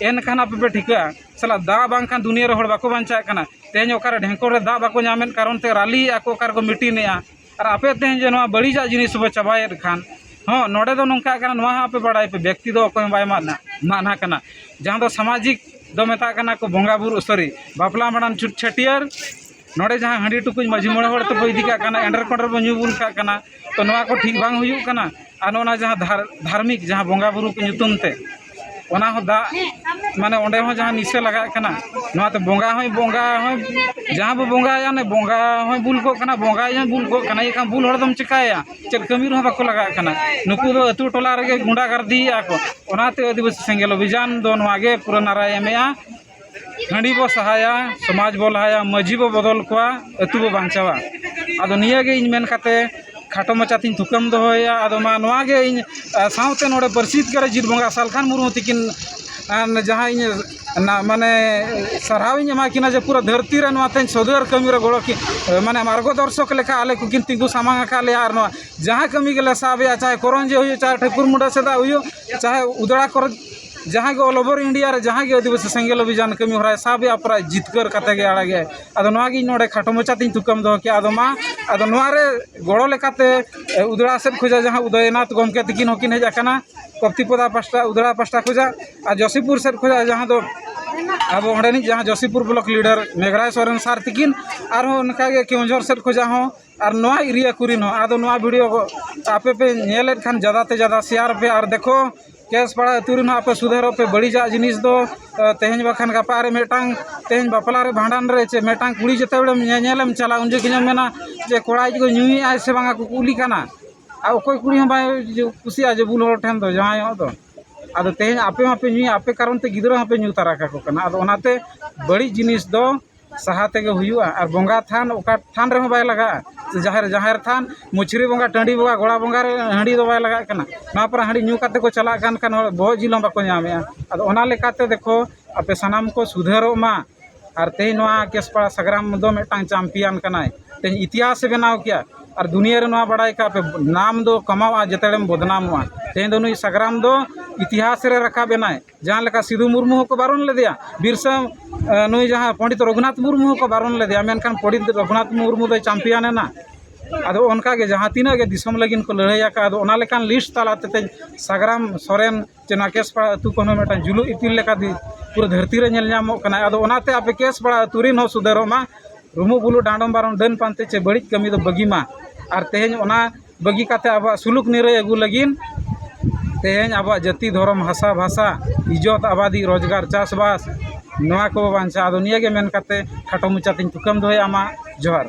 ᱮᱱᱠᱷᱟᱱ ᱟᱯᱮ ᱯᱮ ᱴᱷᱤᱠᱟᱹᱜᱼᱟ᱾ ᱥᱟᱞᱟ ᱫᱟᱜ ᱵᱟᱝᱠᱷᱟᱱ ᱫᱩᱱᱤᱭᱟᱹ ᱨᱮ ᱦᱚᱲ ᱵᱟᱠᱚ ᱵᱟᱧᱪᱟᱜ ᱠᱟᱱᱟ᱾ ᱛᱮᱦᱮᱧ ᱚᱠᱟᱨᱮ ᱰᱷᱮᱝᱠᱚᱲ ᱨᱮ ᱫᱟᱜ ᱵᱟᱠᱚ ᱧᱟᱢᱮᱫ ᱠᱟᱨᱚᱱ ᱛᱮ ᱨᱟᱹᱞᱤᱭᱮᱜᱼᱟ ᱠᱚ, ᱚᱠᱟ ᱨᱮᱠᱚ ᱢᱤᱴᱤᱱᱮᱜᱼᱟ᱾ ᱟᱨ ᱟᱯᱮ ᱛᱮᱦᱮᱧ ᱡᱮ ᱱᱚᱣᱟ ᱵᱟᱹᱲᱤᱡᱟᱜ ᱡᱤᱱᱤᱥ ᱵᱚ ᱪᱟᱵᱟᱭᱮᱫ ᱠᱷᱟᱱ, ᱦᱚᱸ, ᱱᱚᱰᱮ ᱫᱚ ᱱᱚᱝᱠᱟᱜ ᱠᱟᱱᱟ, ᱱᱚᱣᱟ ᱦᱚᱸ ᱟᱯᱮ ᱵᱟᱲᱟᱭ ᱯᱮ, ᱵᱮᱠᱛᱤ ᱫᱚ ᱚᱠᱚᱭ ᱦᱚᱸ ᱵᱟᱭ ᱢᱟᱱᱟ, ᱢᱟᱱᱟ ᱠᱟᱱᱟ᱾ ᱡᱟᱦᱟᱸ ᱫᱚ ᱥᱟᱢᱟᱡᱤᱠ ᱫᱚ ᱢᱮᱛᱟᱜ ᱠᱟᱱᱟ ᱠᱚ ᱵᱚᱸᱜᱟ ᱵᱩᱨᱩ, ᱥᱚᱨᱤ, ᱵᱟᱯᱞᱟ ᱵᱷᱟᱸᱰᱟᱱ, ᱪᱷᱩᱛ ᱪᱷᱟᱹᱴᱭᱟᱹᱨ, ᱱᱚᱰᱮ ᱡᱟᱦᱟᱸ ᱦᱟᱺᱰᱤ ᱴᱩᱠᱩᱡ ᱢᱟᱹᱡᱷᱤ ᱢᱚᱬᱮ ᱦᱚᱲ ᱛᱮᱠᱚ ᱤᱫᱤ ᱠᱟᱜ ᱠᱟᱱᱟ, ᱮᱸᱰᱮᱨ ᱠᱚᱸᱰᱮᱨ ᱵᱚ ᱧᱩ ᱵᱩᱞ ᱠᱟᱜ ᱠᱟᱱᱟ, ᱛᱚ ᱱᱚᱣᱟ ᱠᱚ ᱴᱷᱤᱠ ᱵᱟᱝ ᱦᱩᱭᱩᱜ ᱠᱟᱱᱟ᱾ ᱟᱨ ᱱᱚᱜᱼᱚ ᱱᱟ ᱡᱟᱦᱟᱸ ᱫᱷᱟᱨ-, ᱫᱷᱟᱨᱢᱤᱠ ᱡᱟᱦᱟᱸ ᱵᱚᱸᱜᱟ ᱵᱩᱨᱩ ᱠᱚ ᱧᱩᱛᱩᱢ ᱛᱮ, ᱚᱱᱟ ᱦᱚᱸ ᱫᱟᱜ, ᱢᱟᱱᱮ ᱚᱸᱰᱮ ᱦᱚᱸ ᱡᱟᱦᱟᱸ ᱱᱤᱥᱟᱹ ᱞᱟᱜᱟᱜ ᱠᱟᱱᱟ, ᱱᱚᱣᱟᱛᱮ ᱵᱚᱸᱜᱟ ᱦᱚᱸᱭ ᱵᱚᱸᱜᱟ ᱦᱚᱸᱭ, ᱡᱟᱦᱟᱸ ᱵᱚ ᱵᱚᱸᱜᱟᱭᱟ, ᱚᱱᱮ ᱵᱚᱸᱜᱟ ᱦᱚᱸᱭ ᱵᱩᱞ ᱠᱚᱜ ᱠᱟᱱᱟ, ᱵᱚᱸᱜᱟᱭᱤᱡ ᱦᱚᱸᱭ ᱵᱩᱞ ᱠᱚᱜ ᱠᱟᱱᱟ᱾ ᱤᱭᱟᱹ ᱠᱷᱟᱱ ᱵᱩᱞ ᱦᱚᱲ ᱫᱚᱢ ᱪᱤᱠᱟᱹᱭᱟ? ᱪᱮᱫ ᱠᱟᱹᱢᱤ ᱨᱮᱦᱚᱸ ᱵᱟᱠᱚ ᱞᱟᱜᱟᱜ ᱠᱟᱱᱟ᱾ ᱱᱩᱠᱩ ᱫᱚ ᱟᱹᱛᱩ ᱴᱚᱞᱟ ᱨᱮᱜᱮ ᱜᱩᱸᱰᱟ ᱜᱟᱨᱫᱤᱭᱮᱜᱼᱟ ᱠᱚ᱾ ᱚᱱᱟᱛᱮ ᱟᱹᱫᱤᱵᱟᱹᱥᱤ ᱥᱮᱸᱜᱮᱞ ᱚᱵᱷᱤᱡᱟᱱ ᱫᱚ ᱱᱚᱣᱟ ᱜᱮ ᱯᱩᱨᱟᱹ ᱱᱟᱨᱟᱭ ᱮᱢᱮᱜᱼᱟ᱾ ᱦᱟᱺᱰᱤ ᱵᱚ ᱥᱟᱦᱟᱭᱟ, ᱥᱚᱢᱟᱡᱽ ᱵᱚ ᱞᱟᱦᱟᱭᱟ, ᱢᱟᱹᱡᱷᱤ ᱵᱚ ᱵᱚᱫᱚᱞ ᱠᱚᱣᱟ, ᱟᱹᱛᱩ ᱵᱚ ᱵᱟᱧᱪᱟᱣᱟ᱾ ᱟᱫᱚ ᱱᱤᱭᱟᱹ ᱜᱮ ᱤᱧ ᱢᱮᱱ ᱠᱟᱛᱮ ᱠᱷᱟᱴᱚ ᱢᱟᱪᱷᱟ ᱛᱤᱧ ᱛᱷᱩᱠᱟᱹᱢ ᱫᱚᱦᱚᱭᱮᱜᱼᱟ᱾ ᱟᱫᱚ ᱢᱟ ᱱᱚᱣᱟ ᱜᱮ ᱤᱧ, ᱟ, ᱥᱟᱶᱛᱮ ᱱᱚᱰᱮ ᱯᱟᱹᱨᱥᱤ ᱡᱤᱛᱠᱟᱹᱨᱤᱡ ᱡᱤᱛ ᱵᱚᱸᱜᱟ ᱥᱟᱞᱠᱷᱟᱱ ᱢᱩᱨᱢᱩ ᱛᱤᱠᱤᱱ, ᱟ, ᱡᱟᱦᱟᱸ ᱤᱧ ᱱᱟ-, ᱢᱟᱱᱮ ᱥᱟᱨᱦᱟᱣ ᱤᱧ ᱮᱢᱟ ᱠᱤᱱᱟ ᱡᱮ ᱯᱩᱨᱟᱹ ᱫᱷᱟᱹᱨᱛᱤ ᱨᱮ ᱱᱚᱣᱟ ᱛᱮᱦᱮᱧ ᱥᱚᱫᱷᱟᱹᱨ ᱠᱟᱹᱢᱤ ᱨᱮ ᱜᱚᱲᱚ ᱠᱤᱱ, ᱢᱟᱱᱮ ᱢᱟᱨᱜᱚ ᱫᱚᱨᱥᱚᱠ ᱞᱮᱠᱟ ᱟᱞᱮ ᱠᱚᱠᱤᱱ ᱛᱤᱸᱜᱩ ᱥᱟᱢᱟᱝ ᱟᱠᱟᱫ ᱞᱮᱭᱟ᱾ ᱟᱨ ᱱᱚᱣᱟ ᱡᱟᱦᱟᱸ ᱠᱟᱹᱢᱤ ᱜᱮᱞᱮ ᱥᱟᱵᱮᱜᱼᱟ, ᱪᱟᱦᱮ ᱠᱚᱨᱚᱧᱡᱤ ᱦᱩᱭᱩᱜ, ᱪᱟᱦᱮ ᱴᱷᱟᱹᱠᱩᱨ ᱢᱩᱸᱰᱟᱹ ᱥᱮᱫᱟᱜ ᱦᱩᱭᱩᱜ, ᱪᱟᱦᱮ ᱩᱫᱽᱲᱟ ᱠᱚᱨᱮ, ᱡᱟᱦᱟᱸ ᱜᱮ all over India ᱨᱮ ᱡᱟᱦᱟᱸ ᱜᱮ ᱟᱹᱫᱤᱵᱟᱹᱥᱤ ᱥᱮᱸᱜᱮᱞ ᱚᱵᱷᱤᱡᱟᱱ ᱠᱟᱹᱢᱤ ᱦᱚᱨᱟᱭ ᱥᱟᱵᱮᱜᱼᱟ, ᱯᱨᱟᱭ ᱡᱤᱛᱠᱟᱹᱨ ᱠᱟᱛᱮ ᱜᱮ ᱟᱲᱟᱜᱮᱜᱼᱟᱭ᱾ ᱟᱫᱚ ᱱᱚᱣᱟ ᱜᱮ ᱤᱧ ᱱᱚᱰᱮ ᱠᱷᱟᱴᱚ ᱢᱟᱪᱷᱟ ᱛᱤᱧ ᱛᱷᱩᱠᱟᱹᱢ ᱫᱚᱦᱚ ᱠᱮᱜᱼᱟ᱾ ᱟᱫᱚ ᱢᱟ, ᱟᱫᱚ ᱱᱚᱣᱟ ᱨᱮ ᱜᱚᱲᱚ ᱞᱮᱠᱟᱛᱮ, ᱮ, ᱩᱫᱽᱲᱟ ᱥᱮᱫ ᱠᱷᱚᱱᱟᱜ ᱡᱟᱦᱟᱸ ᱩᱫᱚᱭᱱᱟᱛᱷ ᱜᱚᱢᱠᱮ ᱛᱤᱠᱤᱱ ᱦᱚᱸᱠᱤᱱ ᱦᱮᱡ ᱟᱠᱟᱱᱟ, ᱠᱚᱯᱛᱤᱯᱚᱫᱟ ᱯᱟᱥᱴᱟ, ᱩᱫᱽᱲᱟ ᱯᱟᱥᱴᱟ ᱠᱷᱚᱱᱟᱜ, ᱟᱨ ᱡᱚᱥᱤᱯᱩᱨ ᱥᱮᱫ ᱠᱷᱚᱱᱟᱜ ᱡᱟᱦᱟᱸ ᱫᱚ ᱟᱵᱚ ᱚᱸᱰᱮᱱᱤᱡ ᱡᱟᱦᱟᱸ ᱡᱚᱥᱤᱯᱩᱨ block leader ᱢᱮᱜᱷᱨᱟᱭ ᱥᱚᱨᱮᱱ ᱥᱟᱨ ᱛᱤᱠᱤᱱ, ᱟᱨᱦᱚᱸ ᱚᱱᱠᱟᱜᱮ ᱠᱮᱣᱚᱱᱡᱷᱚᱨ ᱥᱮᱫ ᱠᱷᱚᱱᱟᱜ ᱦᱚᱸ, ᱟᱨ ᱱᱚᱣᱟ area ᱠᱚᱨᱮᱱ ᱦᱚᱸ᱾ ᱟᱫᱚ ᱱᱚᱣᱟ video ᱠᱚ ᱟᱯᱮ ᱯᱮ ᱧᱮᱞᱮᱫ ᱠᱷᱟᱱ ᱡᱟᱫᱟ ᱛᱮ ᱡᱟᱫᱟ share ᱯᱮ, ᱟᱨ ᱫᱮᱠᱷᱚ ᱠᱮᱥᱯᱟᱲᱟ ᱟᱹᱛᱩ ᱨᱮᱱ ᱦᱚᱸ ᱟᱯᱮ ᱥᱩᱫᱷᱟᱹᱨᱚᱜ ᱯᱮ᱾ ᱵᱟᱹᱲᱤᱡᱟᱜ ᱡᱤᱱᱤᱥ ᱫᱚ, ᱮ, ᱛᱮᱦᱮᱧ ᱵᱟᱠᱷᱟᱱ ᱜᱟᱯᱟ ᱨᱮ ᱢᱤᱫᱴᱟᱝ, ᱛᱮᱦᱮᱧ ᱵᱟᱯᱞᱟ ᱨᱮ, ᱵᱷᱟᱸᱰᱟᱱ ᱨᱮ ᱪᱮ ᱢᱤᱫᱴᱟᱝ ᱠᱩᱲᱤ ᱡᱮᱛᱮ ᱵᱮᱲᱮᱢ ᱧᱮᱧᱮᱞᱮᱢ ᱪᱟᱞᱟᱜᱼᱟ, ᱩᱱ ᱡᱚᱠᱷᱚᱱ ᱮᱢ ᱢᱮᱱᱟ ᱡᱮ ᱠᱚᱲᱟ ᱤᱡ ᱠᱚ ᱧᱩᱭᱮᱫᱼᱟᱭ ᱥᱮ ᱵᱟᱝᱟ ᱠᱚ ᱠᱩᱞᱤ ᱠᱟᱱᱟ᱾ ᱟᱨ ᱚᱠᱚᱭ ᱠᱩᱲᱤ ᱦᱚᱸ ᱵᱟᱭ ᱠᱩᱥᱤᱭᱟᱜᱼᱟ ᱡᱮ ᱵᱩᱞ ᱦᱚᱲ ᱴᱷᱮᱱ ᱫᱚ ᱡᱟᱶᱟᱭᱚᱜ ᱫᱚ᱾ ᱟᱫᱚ ᱛᱮᱦᱮᱧ ᱟᱯᱮ ᱢᱟᱯᱮ ᱧᱩᱭᱟ, ᱟᱯᱮ ᱠᱟᱨᱚᱱ ᱛᱮ ᱜᱤᱫᱽᱨᱟᱹ ᱦᱚᱸᱯᱮ ᱧᱩ ᱛᱟᱨᱟ ᱠᱟᱠᱚ ᱠᱟᱱᱟ᱾ ᱟᱫᱚ ᱚᱱᱟᱛᱮ ᱵᱟᱹᱲᱤᱡ ᱡᱤᱱᱤᱥ ᱫᱚ ᱥᱟᱦᱟ ᱛᱮᱜᱮ ᱦᱩᱭᱩᱜᱼᱟ᱾ ᱟᱨ ᱵᱚᱸᱜᱟ ᱛᱷᱟᱱ ᱚᱠᱟ ᱛᱷᱟᱱ ᱨᱮᱦᱚᱸ ᱵᱟᱭ ᱞᱟᱜᱟᱜᱼᱟ, ᱥᱮ ᱡᱟᱦᱮᱨ, ᱡᱟᱦᱮᱨ ᱛᱷᱟᱱ, ᱢᱩᱪᱷᱨᱤ ᱵᱚᱸᱜᱟ, ᱴᱟᱺᱰᱤ ᱵᱚᱸᱜᱟ, ᱜᱚᱲᱟ ᱵᱚᱸᱜᱟ ᱨᱮ ᱦᱟᱺᱰᱤ ᱫᱚ ᱵᱟᱭ ᱞᱟᱜᱟᱜ ᱠᱟᱱᱟ᱾ ᱱᱚᱣᱟ ᱯᱚᱨᱮ ᱦᱟᱺᱰᱤ ᱧᱩ ᱠᱟᱛᱮ ᱠᱚ ᱪᱟᱞᱟᱜ ᱠᱟᱱ ᱠᱷᱟᱱ ᱦᱚᱲ ᱵᱚᱦᱚᱜ ᱡᱤᱞ ᱦᱚᱸ ᱵᱟᱠᱚ ᱧᱟᱢᱮᱜᱼᱟ᱾ ᱟᱫᱚ ᱚᱱᱟ ᱞᱮᱠᱟᱛᱮ ᱫᱮᱠᱷᱚ, ᱟᱯᱮ ᱥᱟᱱᱟᱢ ᱠᱚ ᱥᱩᱫᱷᱟᱹᱨᱚᱜ ᱢᱟ᱾ ᱟᱨ ᱛᱮᱦᱮᱧ ᱱᱚᱣᱟ ᱠᱮᱥᱯᱟᱲᱟ ᱥᱟᱜᱽᱨᱟᱢ ᱫᱚ ᱢᱤᱫᱴᱟᱝ ᱪᱟᱢᱯᱤᱭᱟᱱ ᱠᱟᱱᱟᱭ, ᱛᱮᱦᱮᱧ ᱤᱛᱤᱦᱟᱥ ᱮ ᱵᱮᱱᱟᱣ ᱠᱮᱜᱼᱟ᱾ ᱟᱨ ᱫᱩᱱᱤᱭᱟᱹ ᱨᱮ ᱱᱚᱣᱟ ᱵᱟᱲᱟᱭ ᱠᱟᱜ ᱯᱮ, ᱱᱟᱢ ᱫᱚ ᱠᱟᱢᱟᱣᱜᱼᱟ ᱡᱮᱛᱮ ᱦᱚᱲᱮᱢ ᱵᱚᱫᱱᱟᱢᱚᱜᱼᱟ᱾ ᱛᱮᱦᱮᱧ ᱫᱚ ᱱᱩᱭ ᱥᱟᱜᱽᱨᱟᱢ ᱫᱚ ᱤᱛᱤᱦᱟᱥ ᱨᱮ ᱨᱟᱠᱟᱵ ᱮᱱᱟᱭ᱾ ᱡᱟᱦᱟᱸ ᱞᱮᱠᱟ ᱥᱤᱫᱷᱩ ᱢᱩᱨᱢᱩ ᱦᱚᱸᱠᱚ ᱵᱟᱨᱚᱱ ᱞᱮᱫᱮᱭᱟ, ᱵᱤᱨᱥᱟ, ᱮ, ᱱᱩᱭ ᱡᱟᱦᱟᱸ ᱯᱚᱸᱰᱤᱛ ᱨᱚᱜᱷᱩᱱᱟᱛᱷ ᱢᱩᱨᱢᱩ ᱦᱚᱸᱠᱚ ᱵᱟᱨᱚᱱ ᱞᱮᱫᱮᱭᱟ, ᱢᱮᱱᱠᱷᱟᱱ ᱯᱚᱸᱰᱤᱛ ᱨᱚᱜᱷᱩᱱᱟᱛᱷ ᱢᱩᱨᱢᱩ ᱫᱚᱭ ᱪᱟᱢᱯᱤᱭᱟᱱ ᱮᱱᱟ᱾ ᱟᱫᱚ ᱚᱱᱠᱟ ᱜᱮ ᱡᱟᱦᱟᱸ ᱛᱤᱱᱟᱹᱜ ᱜᱮ ᱫᱤᱥᱚᱢ ᱞᱟᱹᱜᱤᱫ ᱠᱚ ᱞᱟᱹᱲᱦᱟᱹᱭ ᱟᱠᱟᱫ, ᱟᱫᱚ ᱚᱱᱟ ᱞᱮᱠᱟᱱ ᱞᱤᱥᱴ ᱛᱟᱞᱟ ᱛᱮ ᱛᱮᱦᱮᱧ ᱥᱟᱜᱽᱨᱟᱢ ᱥᱚᱨᱮᱱ ᱪᱮ ᱱᱚᱣᱟ ᱠᱮᱥᱯᱟᱲᱟ ᱟᱹᱛᱩ ᱠᱷᱚᱱ ᱦᱚᱸ ᱢᱤᱫᱴᱟᱝ ᱡᱩᱞᱩᱜ ᱤᱯᱤᱞ ᱞᱮᱠᱟ ᱫᱤ-, ᱯᱩᱨᱟᱹ ᱫᱷᱟᱹᱨᱛᱤ ᱨᱮ ᱧᱮᱞ ᱧᱟᱢᱚᱜ ᱠᱟᱱᱟᱭ᱾ ᱟᱫᱚ ᱚᱱᱟᱛᱮ ᱟᱯᱮ ᱠᱮᱥᱯᱟᱲᱟ ᱟᱹᱛᱩ ᱨᱮᱱ ᱦᱚᱸ ᱥᱩᱫᱷᱟᱹᱨᱚᱜ ᱢᱟ, ᱨᱩᱢᱩᱜ ᱵᱩᱞᱩᱜ ᱰᱟᱸᱰᱚᱢ ᱵᱟᱨᱚᱱ ᱰᱟᱹᱱ ᱯᱟᱱᱛᱮ ᱪᱮ ᱵᱟᱹᱲᱤᱡ ᱠᱟᱹᱢᱤ ᱫᱚ ᱵᱟᱹᱜᱤ ᱢᱟ᱾ ᱟᱨ ᱛᱮᱦᱮᱧ ᱚᱱᱟ ᱵᱟᱹᱜᱤ ᱠᱟᱛᱮ ᱟᱵᱚᱣᱟᱜ ᱥᱩᱞᱩᱠ ᱱᱤᱨᱟᱹᱭ ᱟᱹᱜᱩ ᱞᱟᱹᱜᱤᱫ ᱛᱮᱦᱮᱧ ᱟᱵᱚᱣᱟᱜ ᱡᱟᱹᱛᱤ, ᱫᱷᱚᱨᱚᱢ, ᱦᱟᱥᱟ, ᱵᱷᱟᱥᱟ, ᱤᱡᱽᱡᱚᱛ, ᱟᱵᱟᱫᱤ, ᱨᱳᱡᱽᱜᱟᱨ, ᱪᱟᱥᱵᱟᱥ, ᱱᱚᱣᱟ ᱠᱚ ᱵᱟᱧᱪᱟᱣ᱾ ᱟᱫᱚ ᱱᱤᱭᱟᱹ ᱜᱮ ᱢᱮᱱ ᱠᱟᱛᱮ ᱠᱷᱟᱴᱚ ᱢᱚᱪᱟ ᱛᱮᱧ ᱛᱷᱩᱠᱟᱹᱢ ᱫᱚᱦᱚᱭᱟ᱾ ᱟᱢᱟᱜ ᱡᱚᱦᱟᱨ᱾